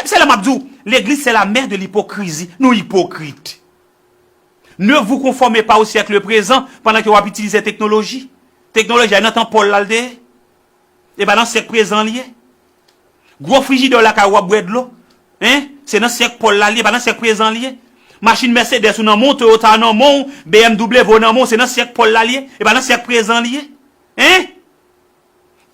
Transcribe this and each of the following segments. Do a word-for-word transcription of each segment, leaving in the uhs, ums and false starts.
Se la m ap di w, l'église c'est la mère de l'hypocrisie. Nou ipokrit. Ne vous conformez pas au siècle présent pandan ke w ap itilize teknoloji. Teknoloji a nan tan Pòl la l te ye. E pa nan syèk prezan l ye. Gwo frijidè w lakay ou w ap bwè dlo. Hein? Se nan syèk Pòl la l ye, pa nan syèk prezan l ye. Machin Mercedes ou nan men w, Toyota nan men w, B M W nan men w, se nan syèk Pòl la l ye. E pa nan syèk prezan l ye. Hein?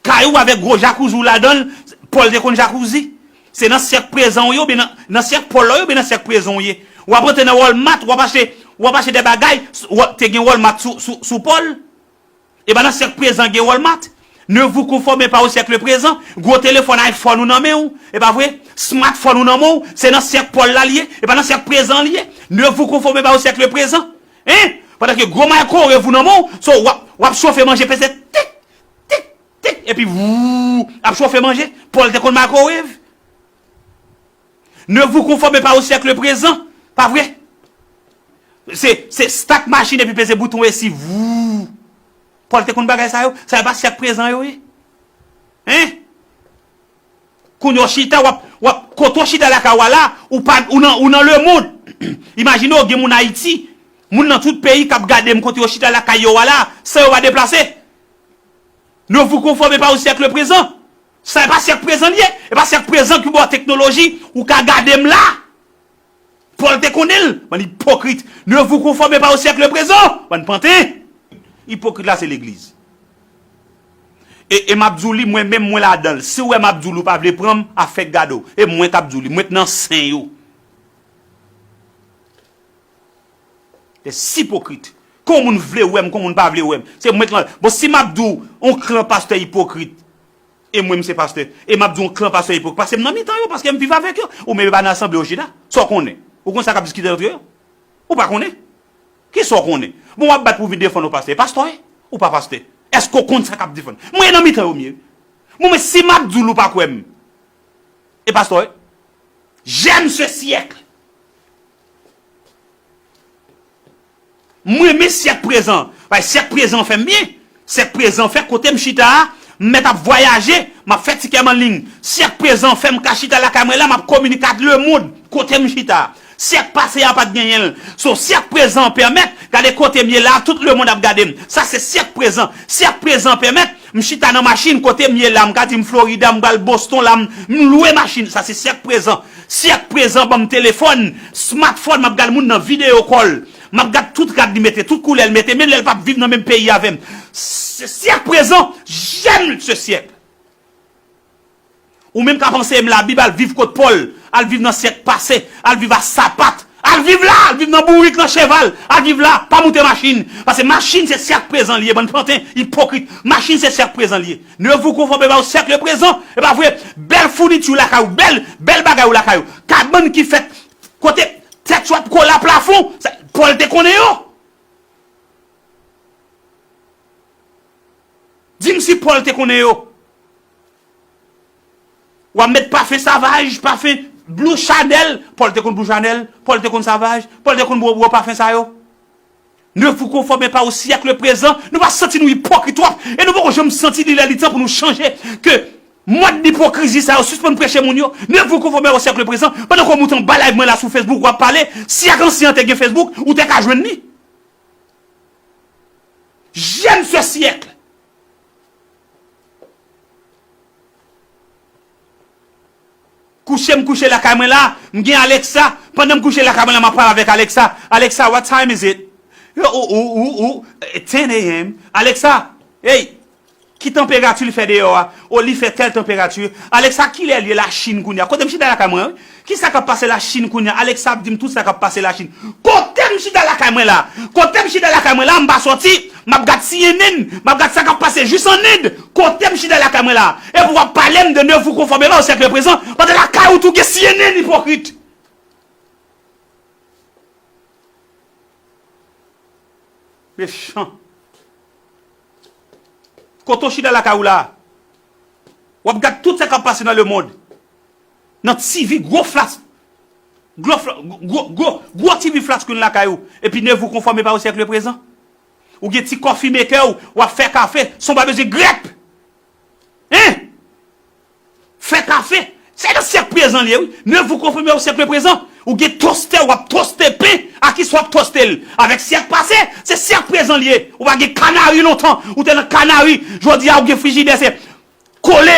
Kay ou avèk gwo jakouzi w ladan l, Pòl te konn jakouzi. Se nan syèk prezan w ye, oubyen nan, nan syèk Pòl la w ye, oubyen nan syèk prezan w ye. W ap antre nan Walmart, w ap achte, w ap achte de bagay, w ap, te gen Walmart sou, sou, sou Pòl. E pa nan syèk prezan gen Walmart. Ne vous conformez pas au siècle présent. Gwo telefòn iPhone ou nan men w, e pa vre? Smartphone ou nan men w, se nan syèk Pòl la l ye, e pa nan syèk prezan l ye. Ne vous conformez pas au siècle présent. Hein? Pandan ke gwo microwave ou nan men w, so w ap, w ap chofe manje peze tik, tik, tik, epi vou, ap chofe manje. Pòl te konn microwave. Ne vous conformez pas au siècle présent. Pa vre? Se, se start machin epi peze bouton esi, vou. Pòl te konn bagay sa yo? Sa yo pa syèk prezan yo ye? Hein? Kounye w chita, w ap, w ap, kote w chita lakay w a la, ou pa, ou nan, ou nan lemonn. Imajine w gen moun Ayiti, moun nan tout peyi k ap gade m kote yo chita lakay yo a la, san yo pa deplase. Ne vous conformez pas au siècle présent. Sa e pa syèk prezan l ye. E pa syèk prezan ki ba w teknoloji, ou ka gade m la. Pòl te konnen l. Bann ipokrit. Ne vous conformez pas au siècle présent. Bann panten. Ipokrit la se legliz. E, e m ap di w li, mwen menm mwen ladan l. Si w wè m ap di w li, ou pa vle pran m, afè k gade w. E mwen k ap di w li. Mwen k nan sen yo. Des hypocrites. Kon moun vle wè m, kon moun pa vle wè m. Se mwen k lan. Bon, si m ap di w, on klan pastè ipokrit, e mwen m se pastè, e m ap di w on klan pastè ipokrit, paske m nan mitan yo, paske m viv avèk yo. Ou menm e pa nan asanble yo chita. Sa w konnen? Ou konn sa k ap diskite antre yo? Ou pa konnen? Kisa w konnen? Bon, w ap bat pou vin defann yon pastè. E pastè w ye? Ou pa pastè? Èske w konn sa k ap defann? Mwen e nan mitan yo m ye. Bon, men si m ap di w, ou pa kwè m. E pastè w ye? J'aime ce siècle. M renmen syèk prezan. Paske syèk prezan fè m byen. Syèk prezan fè kote m chita a, m mèt ap vwayaje, m ap fè ti kè m anliy. Syèk prezan fè m ka chita lakay mwen la, m ap kominike ak lemonn kote m chita a. Syèk pase a pa t genyen l. So, syèk prezan pèmèt, gade kote m ye la, tout lemonn ap gade m. Sa se syèk prezan. Syèk prezan pèmèt, m chita nan machin kote m ye la, m ka di m Florida, m pral Boston la, m, m lwe machin. Sa se syèk prezan. Syèk prezan ban m telefòn, smartphone, m ap gade moun nan video call. M ap gade tout rad li mete, tout koulè l mete, menm lè l p ap viv nan menm peyi avè m. Se syèk prezan, j'aime ce siècle. Ou menm k ap anseye m Labib, al viv kot Pòl, al viv nan syèk pase, al viv a sapat, al viv la, al viv nan bourik, nan cheval, al viv la, pa moute machin. Paske machin se syèk prezan li ye, bann panten, ipokrit. Machin se syèk prezan li ye. Ne vous conformez pas au siècle présent. E pa vre, bèl founiti w lakay ou, bèl, bèl bagay ou lakay ou. Kabann ki fèt, kote tèt yo ap kole a plafon, sa, Pòl te konnen yo. Di m si Pòl te konnen yo. W ap met pafen Savage, pafen Blue Chanel. Pòl te konn Blue Chanel, Pòl te konn Savage, Pòl te konn bwè, bwè pafen sa yo. Ne vous conformez pas au siècle présent. Nou pa santi nou ipokrit twòp. E nou poko janm santi li lè li tan pou nou chanje. Ke mòd ipokrizi sa yo sispann preche moun yo. Ne vous conformez au siècle présent. Pandan ke w moute anba live mwen la sou Facebook, w ap pale. Si ak ansyen an te gen Facebook, ou te ka jwenn li. J'aime ce siècle. Kouche m kouche lakay mwen la, m gen Alexa. Pandan m kouche lakay mwen la, m ap pale avèk Alexa. Alexa, what time is it? Yo, ou, ou, ou, ou, eh, ten a m. Alexa, hey, ki tanperati li fè deyò a? O, li fè tèl tanperati. Alexa, kilè l ye Lachin kounye a? Kote m chita lakay mwen, wi. Kisa k ap pase Lachin kounye a? Alexa ap di m tout sa k ap pase Lachin. Kote m chita lakay mwen la? Kote m chita lakay mwen la, m pa sòti. M ap gad C N N, m ap gad sa k ap pase jis an End. Kote m chita lakay mwen la? Epi w ap pale m de ne vous conformez pas au siècle présent, pandan lakay ou tou gen C N N, ipokrit. Mechan. Kote w chita lakay ou la? W ap gad tout sa k ap pase nan lemonn. Nan T V gwo flat, gwo, fla- gwo, gwo, gwo T V flat screen lakay ou. Epi ne vous conformez pas au siècle présent. Ou gen ti coffee maker ou, w ap fè kafe san w pa bezwen grèp. Hein? Fè kafe. Se nan syèk prezan li ye, wi. Ne vous conformez au siècle présent. Ou gen tostè, w ap toste pen. A ki sa w ap toste l? Avèk syèk pase, se syèk prezan li ye. Ou pa gen kanari lontan, ou te nan kanari. Jodi a, ou gen frijidè, se kole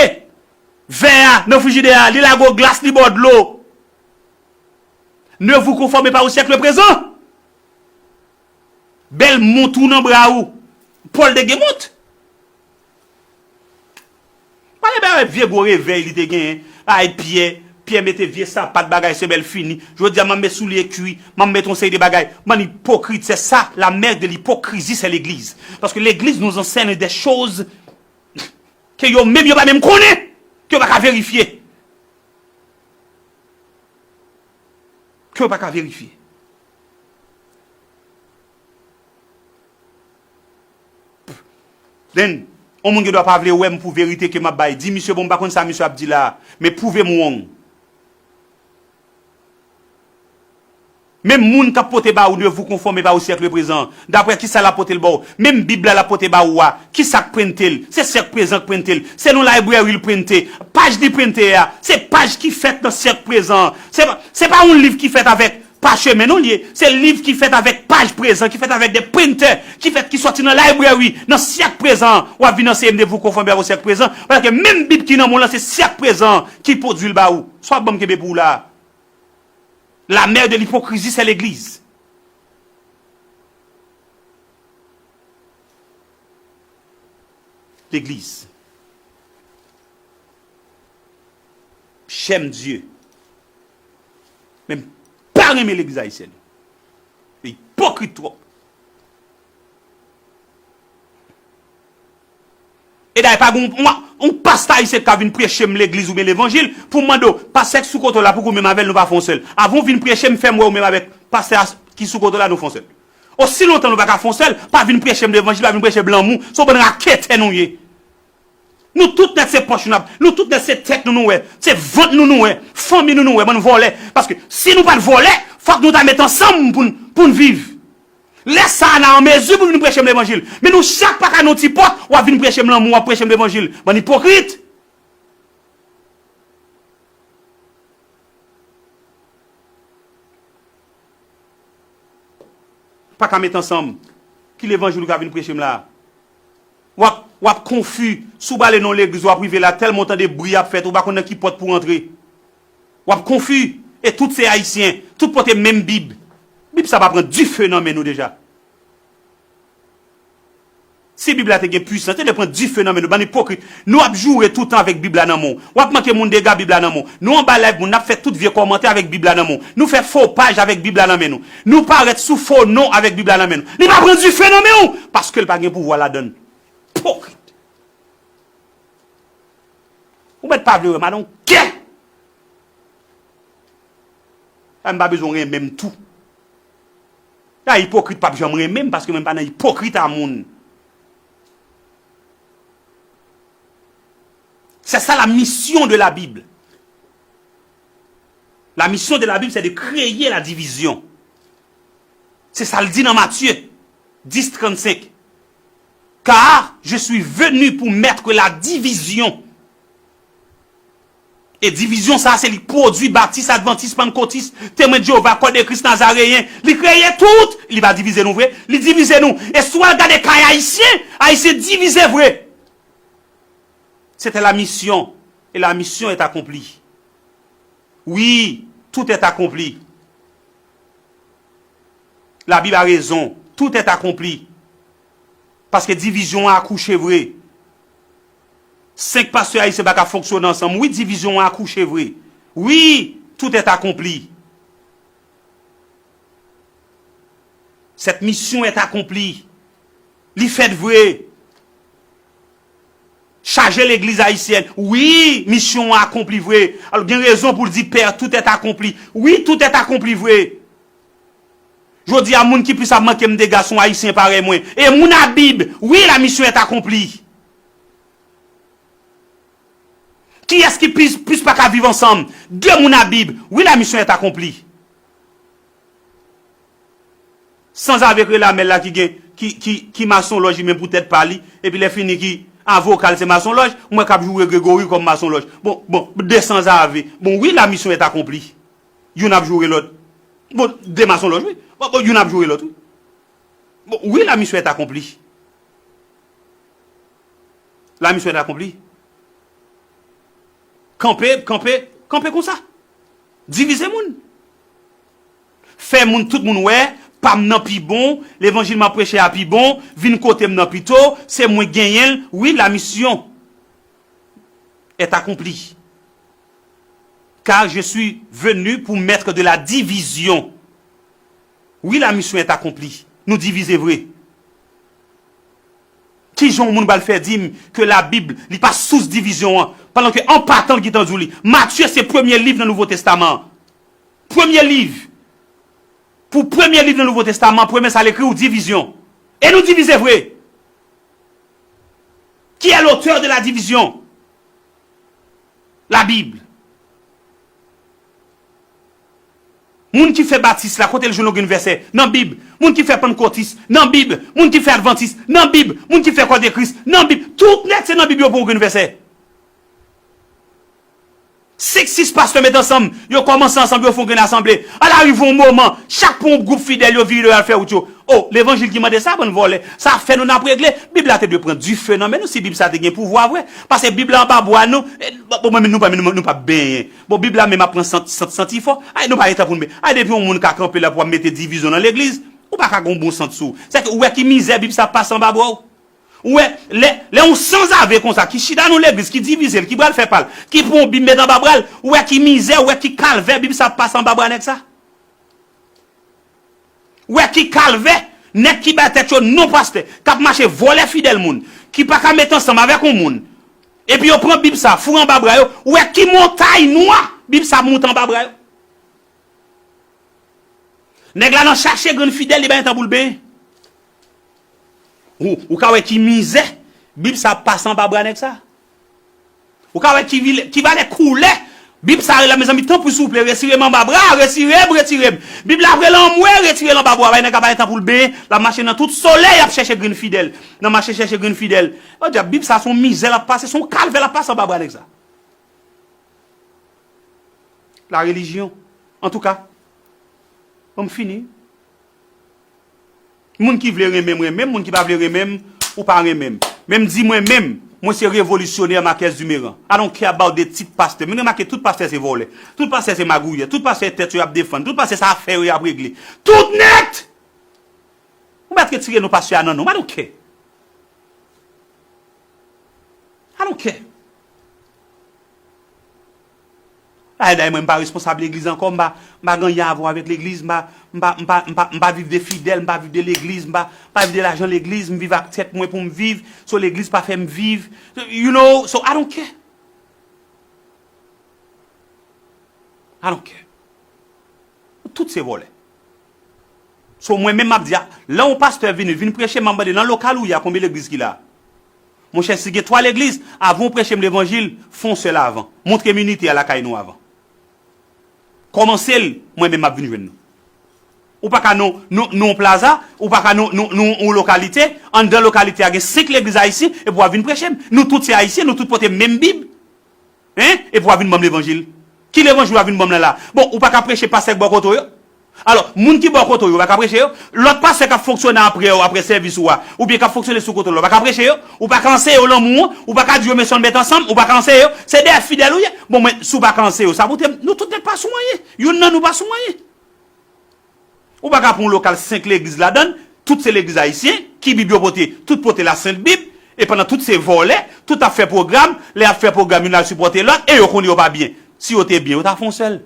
vè a nan frijidè a, li lage w glas, li ba w dlo. Ne vous conformez pas au siècle présent. Bèl mont ou nan bra ou. Pòl te gen mont. Pale bay vye gwo revèy li te genyen. Ay Pyè, Pyè mete vye sapat bagay semèl fini. Jodi a m ap met soulye kwi, m ap met yon seri de bagay. Bann ipokrit, c'est ça, la mère de l'hypocrisie, c'est l'église. Parce que l'église nous enseigne des choses ke yo menm yo pa menm konnen, ke yo pa ka verifye. Ke yo pa ka verifye. Then, yon moun gen dwa pa vle wè m pou verite ke m ap bay. Di misye, bon, m pa konn sa misye ap di la, men pwouve m wrong. Menm moun k ap pote ba ou ne vous conformez pas au siècle présent, daprè kisa l ap pote l ba w? Menm Bib la l ap pote ba ou a, kisa k prente l? Se syèk prezan k prente l. Se nan library l prente. Paj li prente a, se paj ki fèt nan syèk prezan an. Se pa, se pa yon liv ki fèt avèk pachemen non l ye. Se liv ki fèt avèk paj prezan, ki fèt avèk de printè, ki fèt, ki sòti nan library, nan syèk prezan an. W ap vin anseye m de vous conformer au siècle présent, pandan ke menm Bib ki nan men w lan, se syèk prezan an ki pwodui l ba ou. Sa w ap ban m kenbe pou ou la a? La mère de l'hypocrisie, c'est l'église. Legliz. Chè m Dye. Men m pa renmen legliz ayisyèn. Yo ipokrit twòp. E dayè, pa gen yon, yon pastè ayisyen ki ka vin preche m legliz oubyen levanjil pou m mande w, pastè ki sou kote w la, pouki w menm avè l nou pa fè yon sèl? Avan w vin preche m, fè m wè w menm avèk pastè a ki sou kote w la, nou fè yon sèl. Osi lontan nou pa ka fè yon sèl, pa vin preche m levanjil, pa vin preche m lanmou, se yon bann raketè nou ye. Nou tout nèt se pòch nou ap, nou tout nèt se tèt nou nou wè, se vant nou nou wè, fanmi nou nou wè, bann vòlè. Paske si nou pa t vòlè, fòk nou ta met ansanm pou n, pou n viv. Lè sa a, n a an mezi pou vin preche m levanjil. Men nou chak pa ka nan yon ti pòt, w ap vin preche m lanmou, w ap preche m levanjil. Bann ipokrit! Pa ka met ansanm. Ki levanjil ou ka vin preche m la a? W ap, w ap konfi. Si w prale nan yon legliz, w ap rive la, tèlman w tande bri ap fèt, ou pa konn nan ki pòt pou w rantre. W ap konfi. E tout se ayisyen. Tout pote menm Bib. Bib sa pa pran dife nan men nou deja? Si Bib la te gen pwisans, te dwe pran dife nan men nou, bann ipokrit. Nou ap joure toutan avèk Bib la nan men w. W ap manke moun dega, Bib la nan men w. Nou anba live moun, n ap fè tout vye kòmantè avèk Bib la nan men w. Nou fè fo paj avèk Bib la nan men nou. Nou parèt sou fo non avèk Bib la nan men nou. Li pa pran dife nan men w, paske l pa gen pouvwa ladan l. Ipokrit. Ou mèt pa vle wè m, I don't care. A, m pa bezwen w renmen m tou. A, ipokrit p ap janm renmen m, paske mwen m pa nan ipokrit a moun. C'est ça la mission de la Bible. La mission de la Bible, c'est de créer la division. Se sa l di nan Matye dis trannsenk. Car je suis venu pour mettre la division. E divizyon sa a, se li k pwodui Batis, Advantis, Pannkotis, Temwen de Jewova, Kò de Kris Nazareyen. Li kreye tout. Li pa divize nou vre? Li divize nou. E si w al gade kay ayisyen, ayisyen divize vre. C'était la mission. Et la mission est accomplie. Oui, tout est accompli. Labib a rezon. Tout est accompli. Paske divizyon an akouche vre. Senk pastè ayisyen pa ka fonksyone ansanm. Wi, divizyon an akouche vre. Wi, tout est accompli. Cette mission est accomplie. Li fèt vre. Chaje legliz ayisyèn. Wi, misyon an akonpli vre. Alò, gen rezon pou l di, Pè, tout est accompli. Wi, tout est accompli vre. Jodi a, moun ki plis ap manke m dega se yon ayisyen parèy mwen. E moun a Bib. Wi, la mission est accomplie. Kiyès ki plis, plis pa ka viv ansanm? De moun a Bib. Wi, la mission est accomplie. Sanzave k rele Amèl la ki gen, ki, ki, ki masonlòj li menm pou tèt pa li, epi lè fini ki, Avoka l se masonlòj, m wè k ap joure Gregory kòm masonlòj. Bon, bon, de sanzave. Bon, wi, la mission est accomplie. Youn ap joure lòt. Bon, de masonlòj, wi. Bon, bon, youn ap joure lòt, wi. Bon, wi, la mission est accomplie. La mission est accomplie. Kanpe, kanpe, kanpe konsa. Divize moun. Fè moun, tout moun wè, pa m nan pi bon, levanjil m ap preche a pi bon, vin kote m nan pito, se mwen genyen l. Wi, la mission est accomplie. Car je suis venu pour mettre de la division. Wi, la mission est accomplie. Nou divize vre. Kijan yon moun pral fè di m ke Labib, li pa sous divizyon an, pandan ke an patan l gentan di w li? Matye se premye liv nan Nouvo Testaman an. Premye liv. Pou premye liv nan Nouvo Testaman, premye sa l ekri w, divizyon. E nou divize vre. Qui est l'auteur de la division? La Bible. Moun ki fè batis la, kote l jwenn yon grenn vèsè? Nan Bib. Moun ki fè pannkotis? Nan Bib. Moun ki fè advantis? Nan Bib. Moun ki fè kò de Kris? Nan Bib. Tout nèt se nan Bib yo pran yon grenn vèsè. Senk, sis pastè met ansanm, yo kòmanse ansanm, yo fè yon grenn asanble. Ala rive yon moman, chak pou yon gwoup fidèl, yo vire, yo al fè wout yo. O, levanjil ki mande sa, bann vòlè. Sa fè nou n ap regle. Bib la te dwe pran dife nan men nou si Bib sa te gen pouvwa vre. Paske Bib la anba bwa nou. E, bon, bon, men nou pa, nou, nou pa benyen. Bon, Bib la menm ap pran sant, sant, santifò. Ay, nou pa gen tan pou nou benyen. Ay, depi yon moun ka kanpe la pou ap mete divizyon nan legliz, ou pa ka gen yon bon sant sou ou. Sèke ou wè ki mizè Bib sa ap pase anba bwa w. Ou wè, lè, lè yon sanzave konsa, ki chita nan legliz, ki divize l, ki pral fè pa l, ki pran yon Bib met anba bra l, ou wè ki mizè, ou wè ki kalvè Bib sa ap pase anba bra nèg sa. Ou wè ki kalvè, nèg ki bay tèt yo non pastè, k ap mache vòlè fidèl moun, ki pa ka met ansanm avèk yon moun, epi yo pran Bib sa, foure anba bra yo, ou wè ki montay nwa Bib sa ap moute anba bra yo. Nèg la nan chache grenn fidèl, li pa gen tan pou l benyen. Ou, ou ka wè ki mizè Bib sa ap pase anba bra nèg sa. Ou ka wè ki, vil- ki valè koulè Bib sa rele la, mezanmi, tanpri souple, retire m anba bra, retire m, retire m. Bib la ap rele anmwe, retire l anba bra, bay nèg la pa gen tan pou l benyen, l ap mache nan tout solèy, ap chèche grenn fidèl. Nan mache chèche grenn fidèl. O dyab, Bib sa se yon mizè l ap pase, se yon kalvè l ap pase anba bra nèg sa. La religion. Antouka, ban m fini. Moun ki vle renmen m, renmen m. Moun ki pa vle renmen m, ou pa renmen m. Men m di mwen menm, mwen se revolisyonè Marquez Dumeran. I don't care about the tit pastè. Men remake, tout pastè se vòlè. Tout pastè se magouyè. Tout pastè tèt yo y ap defann. Tout pastè se afè yo y ap regle. Tout nèt! Ou mèt retire non pastè a nan non m. I don't care. I don't care. Ay, dayè, mwen, m pa responsab legliz ankò, m pa, m pa gen anyen a wè avèk legliz, m pa, m pa, m pa, m pa, m pa viv de fidèl, m pa viv de legliz, m pa, m pa viv de lajan legliz, m viv ak tèt mwen pou m viv, so legliz pa fè m viv, you know, so I don't care. I don't care. Nou tout se vòlè. So, mwen menm m ap di a, lè yon pastè vini, vin preche, m ap mande nan lokal ou ye a, konbyen legliz ki la? Monchè, si gen twa legliz, avan w preche m levanjil, fè yon sèl avan. Montre m inite a lakay nou avan. Kòmanse l, mwen menm m ap vin jwenn nou. Ou pa ka nan, nan, nan yon plaza, ou pa ka nan, nan, nan yon lokalite, anndan lokalite a gen senk legliz ayisyen, epi w ap vin preche m. Nou tout se ayisyen, nou tout pote menm Bib. Hein? Epi w ap vin ban m levanjil. Ki levanjil w ap vin ban m la la? Bon, ou pa ka preche pastè k bò kote w yo? Alò, moun ki bò kote w yo, ou pa ka preche yo? Lòt pastè k ap fonksyone apre w, apre sèvis ou a, oubyen k ap fonksyone sou kote w la, ou pa ka preche yo? Ou pa ka anseye yo lanmou an? Ou pa ka di yo men sa w met ansanm? Ou pa ka anseye yo? Se dèyè fidèl ou ye? Bon, mwen, si w pa ka anseye yo, sa pou te, nou tout nèt pa sou anyen. Youn nan nou pa sou anyen. Ou pa ka pran yon lokal senk legliz ladan l, tout se legliz ayisyen, ki Bib yo pote? Tout pote la Sent Bib, e pandan tout se vòlè, tout ap fè pwogram, lè y ap fè pwogram, youn al sipòte lòt, e yo konnen yo pa byen. Si yo te byen, yo ta fè yon sèl.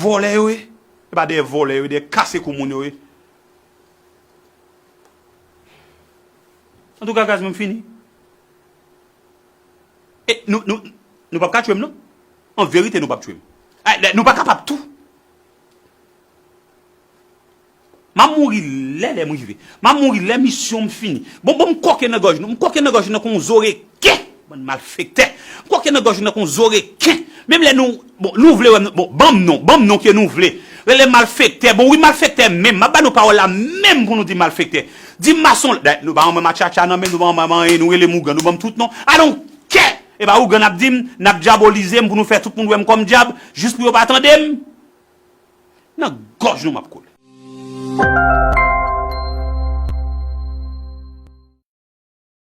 Vòlè yo ye. E pa dèyè vòlè yo ye, dèyè kase kou moun yo ye. Antouka, guys, mwen fini. E nou, nou, nou p ap ka tchwe m, non. An verite, nou p ap tchwe m. Ay, lè, nou pa kapab tou. M ap mouri lè, lè m rive. M ap mouri lè misyon m fini. Bon, bon, m kòke nan gòj nou. M kòke nan gòj nou nan kon zoreken. Bann malfektè. M kòke nan gòj nou nan kon zoreken. Menm lè nou, bon, nou vle wè m, bon, ban m non, ban m non ke nou vle. Rele malfektè. Bon, wi, malfektè menm. M ap ba nou pawòl la menm pou nou di malfektè. Di m mason. Dayè, nou pa anmè matchatcha nan men, nou pa anmè anyen, nou rele m ougan, nou ban m tout non. I don't care. E pa ougan n ap di m, n ap dyabolize m pou nou fè tout moun wè m kòm dyab, jis pou yo pa tande m. Nan gòj nou m ap kole.